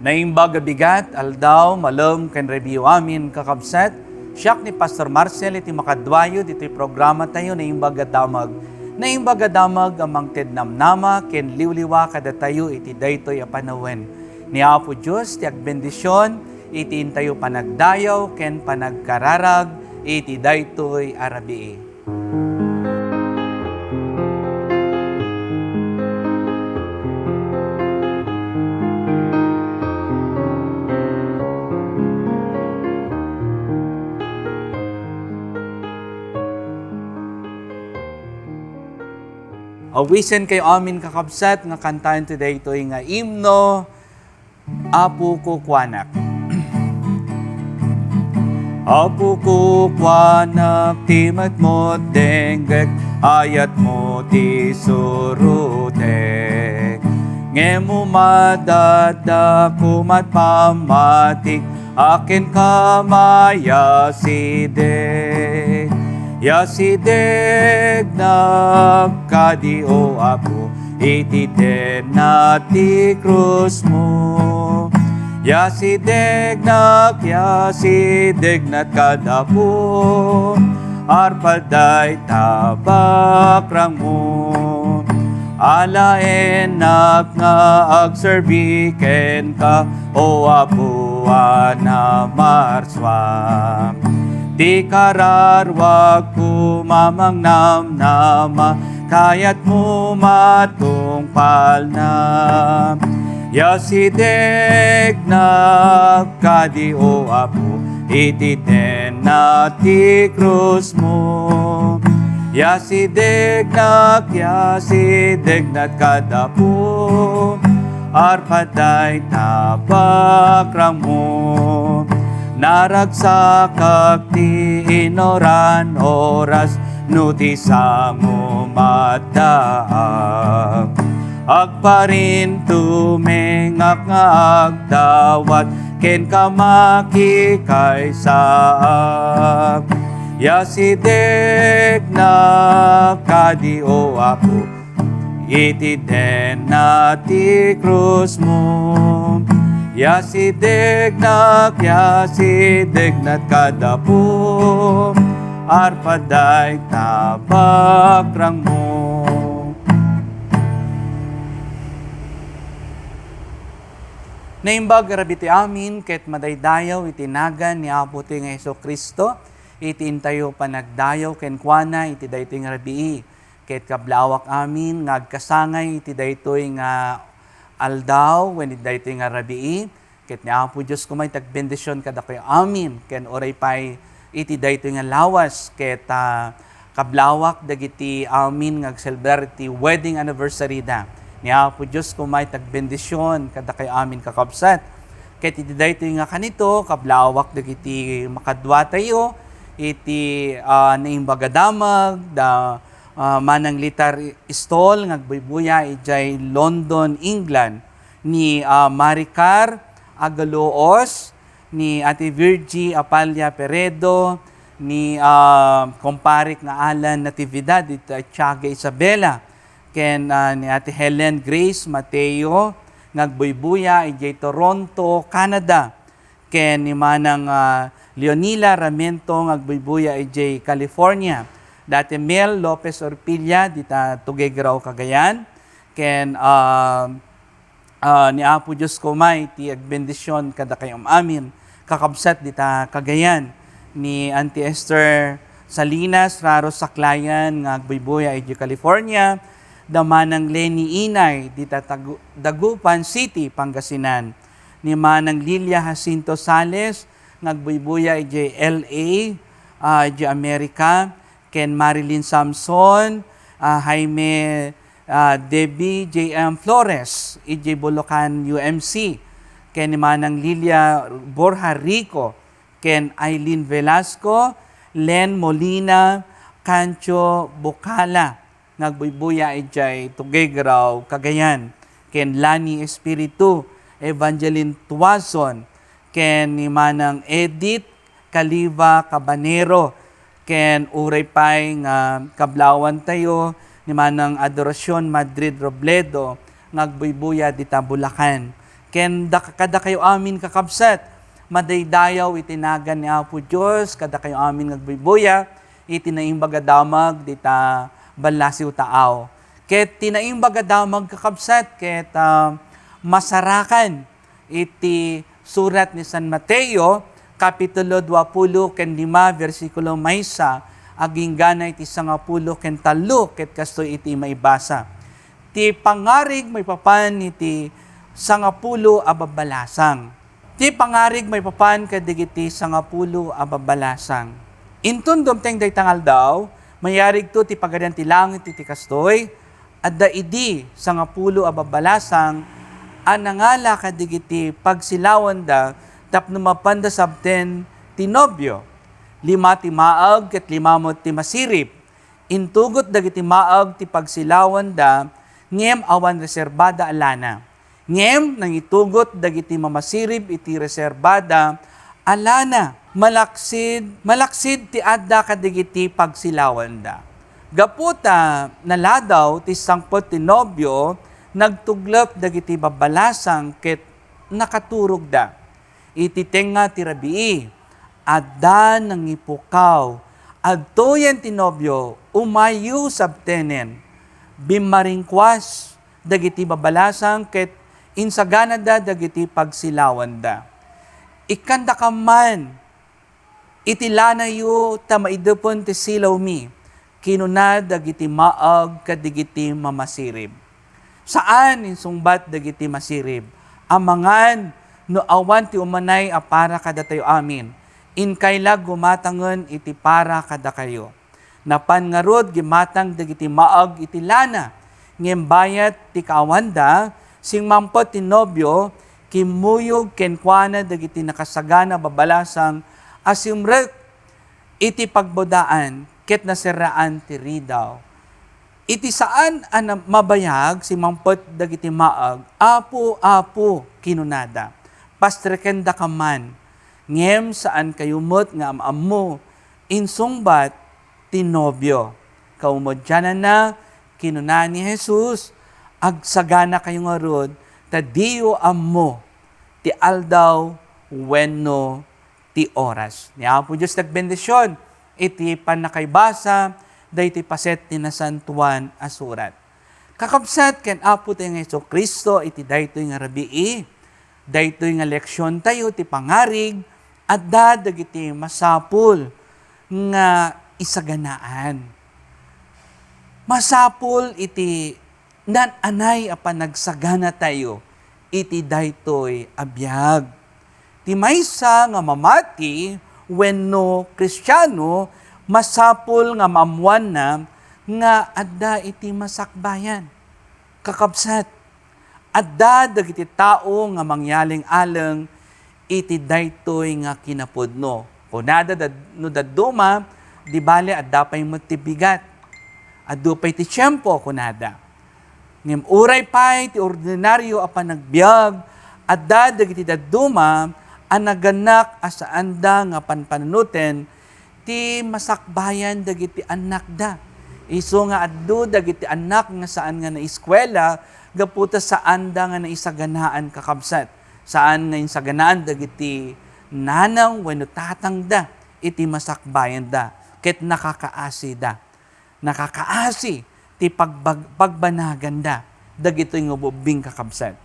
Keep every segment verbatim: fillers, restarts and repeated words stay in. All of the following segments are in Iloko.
Naimbag a bigat, aldaw, malem, ken rabii amin, kakabsat. Siak ni Pastor Marcel iti makaduayo ditoy programa tayo, Naimbag a Damag. Naimbag a Damag a mangted namnama ken liwliwa kadatayo iti daytoy a panawen. Ni Apo Dios ti agbendision iti intayo panagdayaw ken panagkararag iti daytoy a rabii. Awisen kayo amin, kakabsat, nga kantaen ti daytoy nga imno, Apo, kukuanak. Apo, kukuanak, ti metmo denggek, ayatmo ti surotek. Ngem umadada kumat pammatik, a kenka mayasideg. Yasidegnak kadi, O Apo, iti denna ti krusmo. Yasidegnak, yasidegnak kad Apo, arpad dayta bakrangmo. Alaennak nga agserbi kenka, O Apo a namarsua. Ti kararuagko, mangnamnama, kayatmo matungpalna. Yasidegnak kadi, O Apo, iti denna ti krusmo. Yasidegnak, yasidegnak kad Apo, arpad dayta bakrangmo. Naragsakak ti inuran oras, no ti sangom addaak. Agparintumengak nga agdawat, kenka makikaysaak. Yasidegnak kadi, O Apo, iti denna ti krusmo. Yasidegnak, yasidegnak kad Apo, arpad dayta bakrangmo. Naimbag a rabii ti amin ket madaydayaw iti nagan ni Apo ti nga Jesu-Cristo, iti intayo panagdayaw kenkuana iti daytoy nga rabii. Ket kablawak amin nga agkasangay iti daytoy nga aldaw ken iti daytoy nga rabii, ket ni Apo Dios koma ti agbendision kadakayo amin, ken uray pay iti daytoy nga lawas ket, ah, kablawak dagiti amin nga agselebrar iti wedding anniversary da. Ni Apo Dios koma ti agbendision kadakayo amin, kakabsat. Ket iti daytoy nga kanito, kablawak dagiti makaduatayo iti, ah, Naimbag a Damag, da, ah, Manang Litar Istol nga agbuybuya idiay London, England, ni, ah, Maricar Agaluos, ni Ate Virgie Apalla Peredo, ni, ah, kumparik nga Alan Natividad iti Tiaga, Isabela, ken, ah, ni Ate Helen Grace Mateo nga agbuybuya idiay Toronto, Canada, ken ni Manang, ah, Leonila Ramento nga agbuybuya idiay California. Da Ate Mel Lopez Orpilla dita Tuguegarao, Cagayan, ken, ah, ah, ni Apo Dios koma iti agbendision kadakayo amin, kakabsat dita Cagayan, ni Auntie Esther Salinas, Raro Saklayan nga agbuybuya idiay California, da Manang Lenny Inay dita Tagu-, Dagupan City, Pangasinan, ni Manang Lilia Jacinto Sales nga agbuybuya idiay L A, ah, idiay Amerika, ken Marilyn Samson, ah, Jaime, ah, Debbie J M Flores idiay Bulacan, U M C, ken ni Manang Lilia Borja Rico, ken Aileen Velasco, Len Molina, Cancho Bucala, nga agbuybuya idiay Tuguegarao, Cagayan, ken Lani Espiritu, Evangeline Tuason, ken ni Manang Edith Caliva Cabanero, ken uray pay nga kablawantayo ni Manang Adoracion Madrid Robledo nga agbuybuya dita Bulacan, Ken da-, kadakayo amin, kakabsat, madaydayaw iti nagan ni Apo Dios, kadakayo amin nga agbuybuya iti naimbag a damag dita ballasiw taaw. Ket ti naimbag a damag, kakabsat, ket, ah, masarakan iti surat ni San Mateo, kapitulo duapulo ken lima, bersikulo maysa, agingga na iti sangapulo ken tallo, ket kastoy iti maibasa. Ti pangarig maipapan iti sangapulo a babbalasang. Ti pangarig maipapan kadagiti sangapulo a babbalasang. Inton dumteng dayta nga aldaw, mayarigto ti Pagarian ti langit iti kastoy, adda idi sangapulo a babbalasang a nangala kadagiti pagsilawanda tapno mapanda sabten ti nobio. Lima ti maag ket lima met ti masirib. Intugot dagiti maag ti pagsilawanda, ngem awan reserbada a lana. Ngem nangitugot dagiti mamasirib iti reserbada a lana. Malaksid, malaksid ti adda kadagiti pagsilawanda. Gapu ta naladaw ti sangpet ti nobio, nagtuglep dagiti babbalasang ket nakaturogda. Iti tengnga ti rabii, adda nangipukaw. Adtoyen ti nobio, umayyo sabtenen. Bimmaringkuas dagiti babbalasang ket insaganada dagiti pagsilawanda. Ikkandakam man iti lanayo ta maidepen ti silawmi, kinuna dagiti maag kadagiti mamasirib. Saan, insungbat dagiti masirib, amangan no awan ti umanay a para kadatayo amin. Inkayla gumatangen iti para kadakayo. Napan ngarud, gimatang dagiti maag iti lana, ngem bayat ti kaawanda, simmangpet ti nobio, kimmuyog kenkuana dagiti nakasagana a babbalasang a simrek iti pagbodaan ket naserraan ti ridaw. Iti saan a na-, mabayag, simmangpet dagiti maag, "Apo, Apo," kinunada, "pastrekendaka man." Ngem saankayo met nga am-ammo, insungbat ti nobio. Kaumadiananna, kinuna ni Jesus, "Agsaganakayo ngarud, ta diyo ammo ti aldaw wenno ti oras." Ni Apo Dios nagbendision iti pannakaibasa daytoy paset ti Nasantoan a Surat. Kakabsat ken Apo tayo nga Jesu-Cristo, iti daytoy nga rabii, daytoy nga leksiontayo ti pangarig, adda dagiti masapul nga isaganaan. Masapul iti naan-anay a panagsaganatayo iti daytoy a biag. Ti maysa nga mamati wenno Kristiano, masapul nga maammoanna nga adda iti masakbayan. Kakabsat, adda dagiti tao nga mangyaleng-aleng iti daytoy nga kinapudno. Kunada dad-, no dadduma, di bale, adda pay met ti bigat. Adu pay ti tiempo, kunada. Ngem uray pay ti ordinario a panagbiag, adda dagiti dadduma a nagannak a saanda nga panpanunuten ti masakbayan dagiti annakda. Isu nga adu dagiti annak nga saan nga naiskuela gapu ta saanda nga naisaganaan, kakabsat. Saan nga insaganaan dagiti nanang wenno tatangda iti masakbayanda ket nakakaasida. Nakakaasi ti pagbag-, pagbanaganda dagitoy nga ubbing, kakabsat.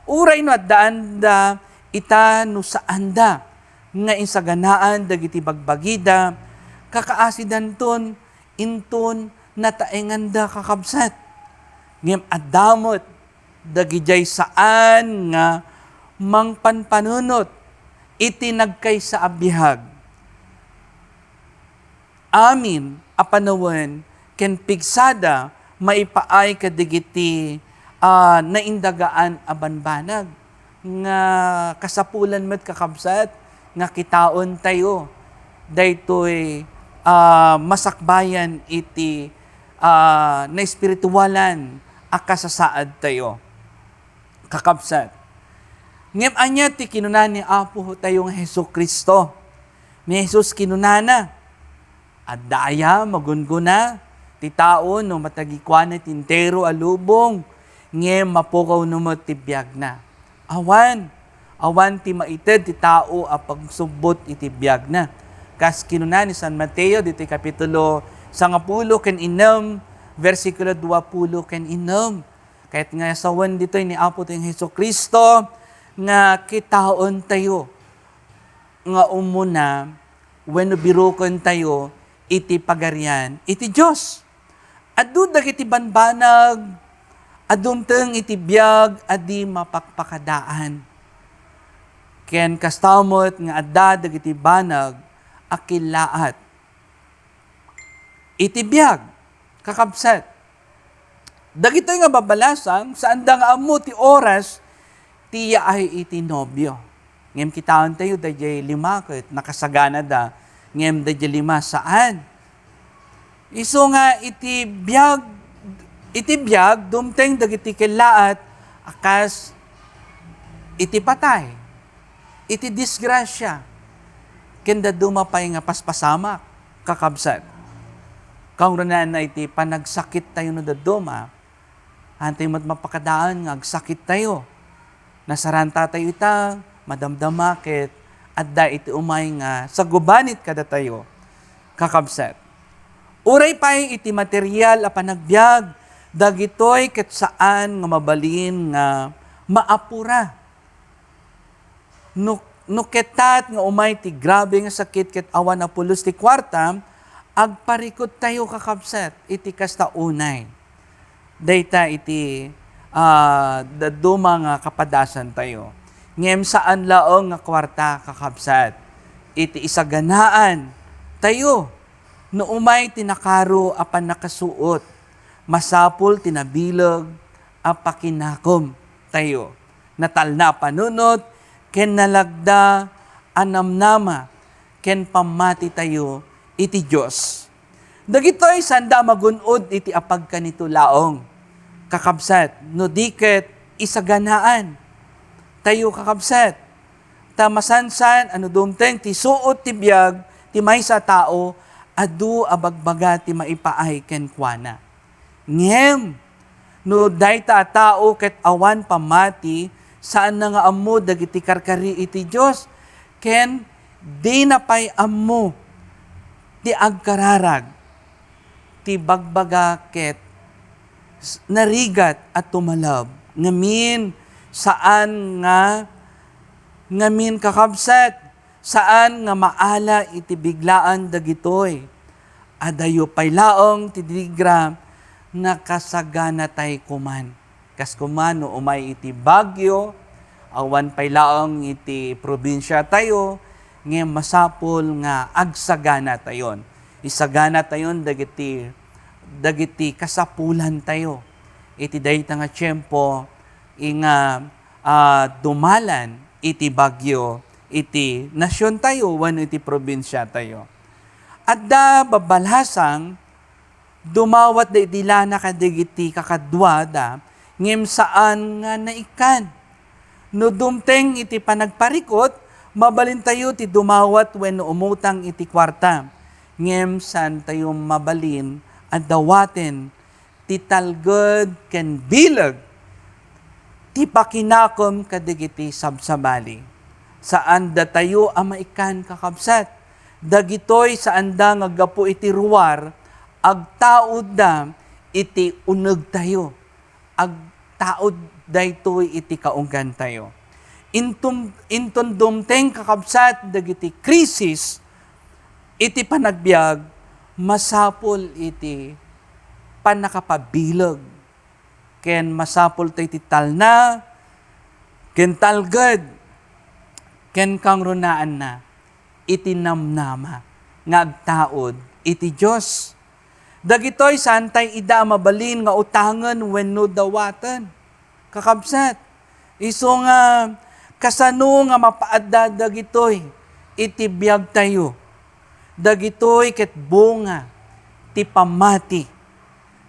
Uray no addaanda ita no saanda nga insaganaan dagiti bagbagida, kakaasidanton inton nataenganda, kakabsat. Ngem adda met dagidiay saan nga mangpanpanunot iti nagkaysa a biag. Amin a panawen ken pigsada maipaay kadagiti, ah, naindagaan a banbanag nga kasapulan met, kakabsat, nga kitaentayo daytoy, ah, masakbayan iti, ah, naespiritualan a kasasaadtayo, kakabsat. Ngem ania ti kinuna ni Apo tayo nga Jesu-Cristo? Ni Jesus kinunana, "Adda aya magunggona ti tao no matagikuana ti entero a lubong, ngem mapukawno met ti biagna?" Awan, awan ti maited ti tao a pagsubbot iti biagna. Kas kinuna ni San Mateo ditoy kapitulo sangapulo ken innem, bersikulo duapulo ken innem. Ket nga sawen ditoy ni Apo tayo Jesu-Cristo nga kitaentayo nga umuna wenno birukentayo iti Pagarian iti Dios. Adu dagiti banbanag a dumteng iti biag a di mapakpakadaan. Ken kasta met nga adda dagiti banag a killaat iti biag, kakabsat. Dagitoy nga babalasang, saanda nga ammo ti oras ti yaay iti nobio. Ngem kitaentayo, daydiay lima ket nakasaganada, ngem daydiay lima saan. Isu nga iti biag, iti biag, dumteng dagiti kellaat a kas iti patay, iti disgrasya, ken dadduma pay nga paspasamak, kakabsat. Kaungrunaanna iti panagsakittayo no dadduma, Awan tayo met mapakadaan nga agsakittayo. Nasaranta tayo ita, madamdama ket adda iti umay nga sagubanit kadatayo, kakabsat. Uray pay iti material a panagbiag, dagitoy ket saan nga mabalin nga maapura. No, no ketat nga umay ti grabe nga sakit ket awan a pulos ti kuarta, agparikut tayo, kakabsat, iti kasta unay. Dayta iti, ah, dadduma nga kapadasan tayo. Ngem saan laeng nga kuarta, kakabsat, iti isaganaan tayo no umay ti nakaro a pannakasuot. Masapul ti nabileg a pakinakom tayo. Natalna a panunot ken nalagda a namnama ken pammati tayo iti Dios. Dagitoy saanda a magun-od iti apagkanito laeng, kakabsat, no di ket isaganaan tayo, kakabsat. Ta masansan a no dumteng ti suot ti biag ti maysa a tao, adu a bagbaga ti maipaay kenkuana. Ngem no dayta a tao ket awan pammati, saanna nga ammo dagiti karkari iti Dios, ken dina pay ammo ti agkararag. Ti bagbaga ket s-, narigat a tumalab. Ngamin, saan nga, ngamin, kakabsat, saan nga maala iti biglaan dagitoy. Adayo pay laeng ti digra, nakasaganatay koman. Kas koma no umay iti bagyo, awan pay laeng iti probinsia tayo, ngem masapul nga agsaganatayon. Isaganatayon dagiti, dagiti kasapulan tayo. Iti dayta nga tiempo, nga, ah, dumalan iti bagyo, iti nasion tayo, wenno iti probinsia tayo. Adda babalasang, dumawat da iti lana kadagiti kakaduada, ngem saan nga naikkan. No dumteng iti panagparikut, mabalintayo ti dumawat wenno umutang iti kuarta, ngem saantayo mabalin a dawaten ti talged ken bileg ti pakinakom kadagiti sabsabali. Saan datayo a maikkan, kakabsat. Dagitoy saanda nga gapu iti ruar, agtaudda iti unegtayo. Agtaud daytoy iti kaunggantayo. Intum-, inton dumteng, kakabsat, dagiti krisis iti panagbiag, masapul iti pannakapabileg. Ken masapultayo iti talna, ken talged, ken kangrunaanna iti namnama nga agtaud iti Dios. Dagitoy saantay ida a mabalin nga utangen wenno dawaten. Kakabsat, isu nga kasano nga mapaadda dagitoy iti biagtayo? Dagitoy ket bunga ti pammati.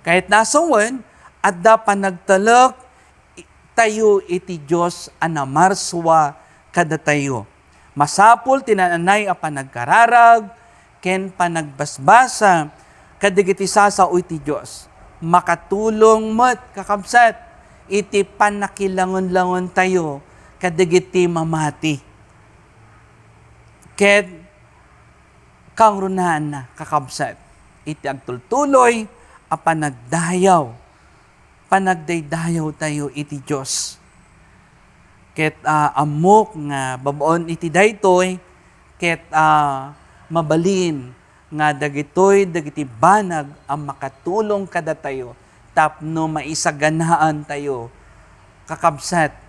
Kayatna a sawen, adda panagtalek tayo iti Dios a namarsua kadatayo. Masapul ti naan-anay a panagkararag ken panagbasbasa kadagiti sasao iti Dios. Makatulong met, kakabsat, iti pannakilangenlangen tayo kadagiti mamati. Ket kangrunaanna, kakabsat, iti agtultuloy a panagdayaw, panagdaydayaw tayo iti Dios. Ket, ah, ammok nga babaen iti daytoy, ket, ah, mabalin nga dagitoy dagiti banag a makatulong kadatayo tapno maisaganaan tayo, kakabsat,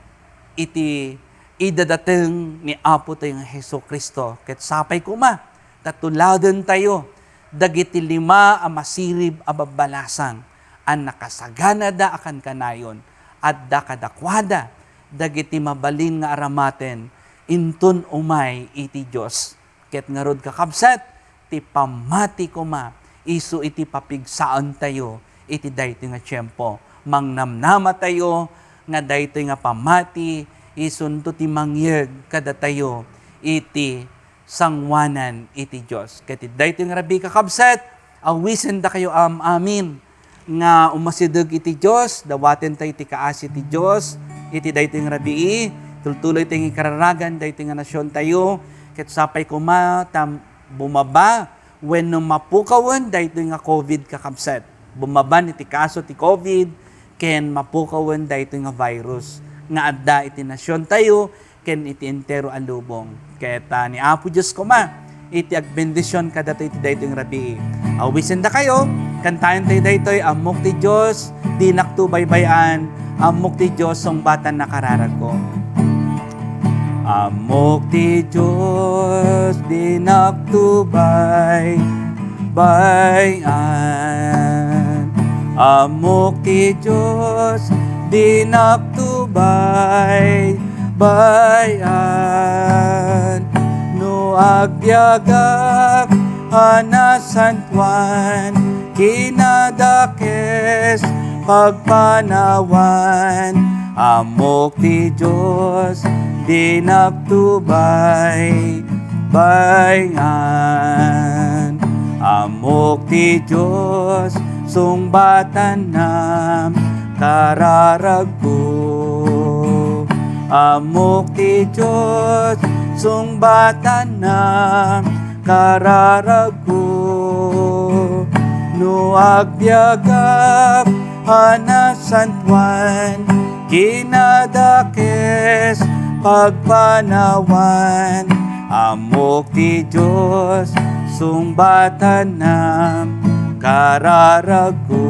iti idadateng ni Apo tayo nga Jesu-Cristo. Ket sapay koma ta tuladen tayo dagiti lima a masirib a babbalasang a nakasaganada a kankanayon. Adda kadakuada dagiti mabalin nga aramaten inton umay iti Dios. Ket ngarud, kakabsat, ti pammati koma isu iti papigsaentayo iti daytoy nga tiempo. Mangnamnamatayo nga daytoy nga pammati isunto ti mangyeg kadatayo iti sanguanan iti Dios. Ket iti daytoy nga rabii, kakabsat, awisendakayo am-amin nga umasideg iti Dios, dawaten tayo ti kaasi ti Dios iti daytoy nga rabii. Tultuloy tayo nga ikararagan daytoy nga nasiontayo, ket sapay koma ta bumaba wenno mapukawen daytoy nga covid, kakabsat. Bumaban iti kaso ti covid ken mapukawen daytoy nga virus nga adda iti nasiontayo ken iti entero a lubong. Ket, ah, ni Apo Dios koma iti agbendision kadatayo iti daytoy nga rabii. Awisendakayo, kantaentayo daytoy, Ammok ti Dios, dinakto baybay-an, ammok ti Dios, sungbatan nakararagko. Ammok ti Dios, dinakto bay-, bay-an. Ammok ti Dios, dinakto bay-, bay-an. No agbiagak a nasantoan, kinadakes pagpanawan, ammok ti Dios, dinakto bay-, bay-an. Ammok ti Dios, sungbatanna kararagko. Ammok ti Dios, sungbatanna kararagko. No agbiagak a nasantoan, kinadakes pagpanawan, ammok ti Dios, sungbatanna kararagko.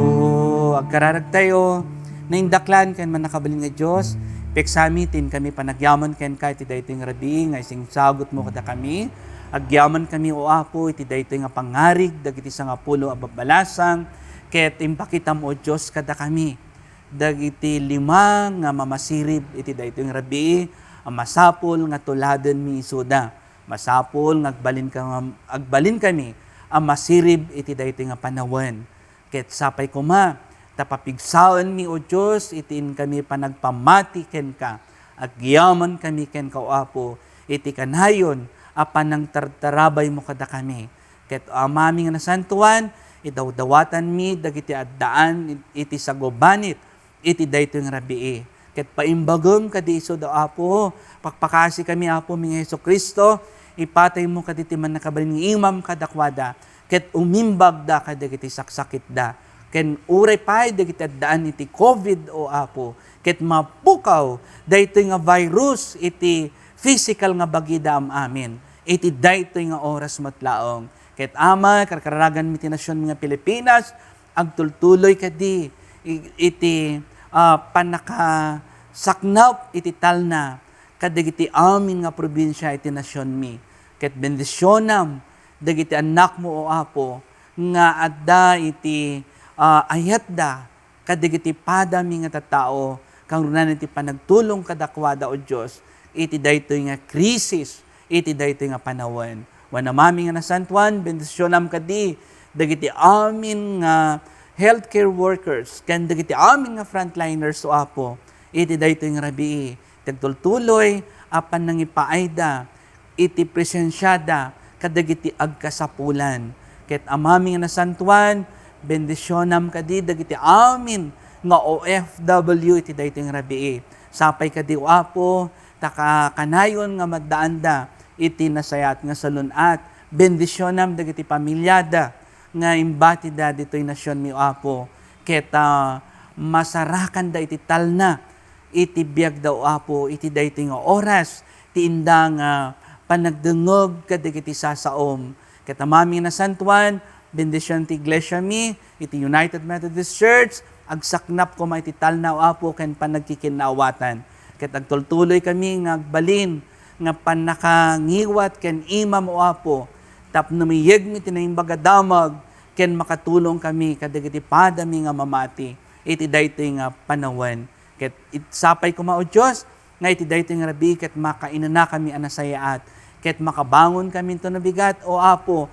Agkararagtayo. Naindaklan ken mannakabalin nga Dios, pigsami ti inkami panagyaman kenka iti daytoy nga rabii nga isingsagutmo kadakami. Agyamankami, O Apo, iti daytoy nga pangngarig dagiti sangapulo a babbalasang, ket impakitam, O Dios, kadakami dagiti lima nga mamasirib iti daytoy nga rabii a masapul nga tuladenmi isuda. Masapul nga agbalinka-, agbalinkami a masirib iti daytoy nga panawen. Ket sapay koma ta papigsaenmi, O Dios, iti inkami panagpammati kenka. Agyamankami kenka, O Apo, iti kanayon a panangtartarabaymo kadakami. Ket, O Amami nga nasantoan, idawdawatanmi dagiti addaan iti sagubanit iti daytoy nga rabii. Ket paimbagem kadi isuda, Apo, pakpakasikami, Apomi nga Jesu-Cristo, ipataymo kadi ti mannakabalin nga imam kadakuada, ket umimbagda kadagiti saksakitda. Ken uray pay dagiti addaan iti covid, O Apo, ket mapukaw daytoy nga virus iti physical nga bagida am-amin, iti daytoy nga oras met laeng. Ket Ama, karkaraganmi ti nasionmi nga Pilipinas, agtultuloy kadi i-, iti, ah, pannakasaknap iti talna kadagiti amin nga probinsia iti nasionmi. Ket bendisionam dagiti annakmo, O Apo, nga adda iti, ah, ayatda kadagiti padami nga tattao, kangrunaan iti panagtulong kadakuada, O Dios, iti daytoy nga krisis, iti daytoy nga panawen. Wen Amami nga nasantoan, bendisionam kadi dagiti amin nga healthcare workers ken dagiti amin nga frontliners, O Apo, iti daytoy nga rabii. Ti agtultuloy a pannangipaayda iti presensiada kadagiti agkasapulan. Ket Amami nga nasantoan, bendisionam kadi dagiti amin nga O F W iti daytoy nga rabii. Sapay kadi, O Apo, ta ka-, kanayon nga maddaanda iti nasayaat nga salun-at. Bendisionam dagiti pamiliada nga imbatida ditoy nasionmi, O Apo, ket, ah, masarakanda iti talna iti biagda, O Apo, iti daytoy nga oras ti inda nga panagdengngeg kadagiti sasaom. Ket Amami Nasantuan, bendision ti iglesiami iti United Methodist Church, agsaknap koma iti talna, O Apo, ken panagkikinnaawatan. Ket agtultuloy kami nga agbalin nga pannakangiwat ken imam, O Apo, tapno miyegmi ti naimbag a damag ken makatulong kami kadagiti padami nga mamati iti daytoy nga panawen. Ket it-, sapay koma, O Dios, nga iti daytoy nga rabii ket makainanakami a nasayaat, ket makabangon kami to nabigat, O Apo,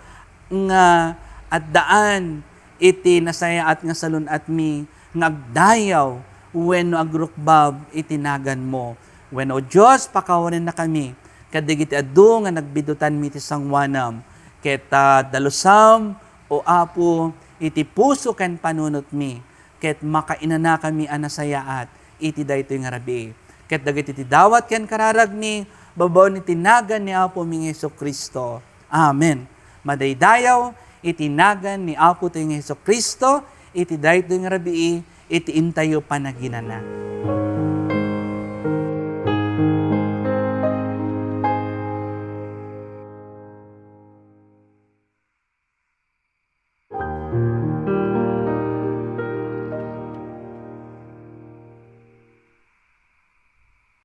nga addaan iti nasayaat nga salun-atmi nga agdayaw wenno agrukbab iti naganmo. Wen, O Dios, pakawanennakami kadagiti adu nga nagbidutanmi iti sangoanam, ket, ah, dalusam, O Apo, iti puso ken panunotmi, ket makainanakami a nasayaat iti daytoy nga rabii. Ket dagiti ti dawat ken kararagmi, babaen iti nagan ni Apomi nga Jesu-Cristo. Amen. Madaydayaw iti nagan ni Apotayo nga Jesu-Cristo iti daytoy nga rabii, iti intayo panaginana.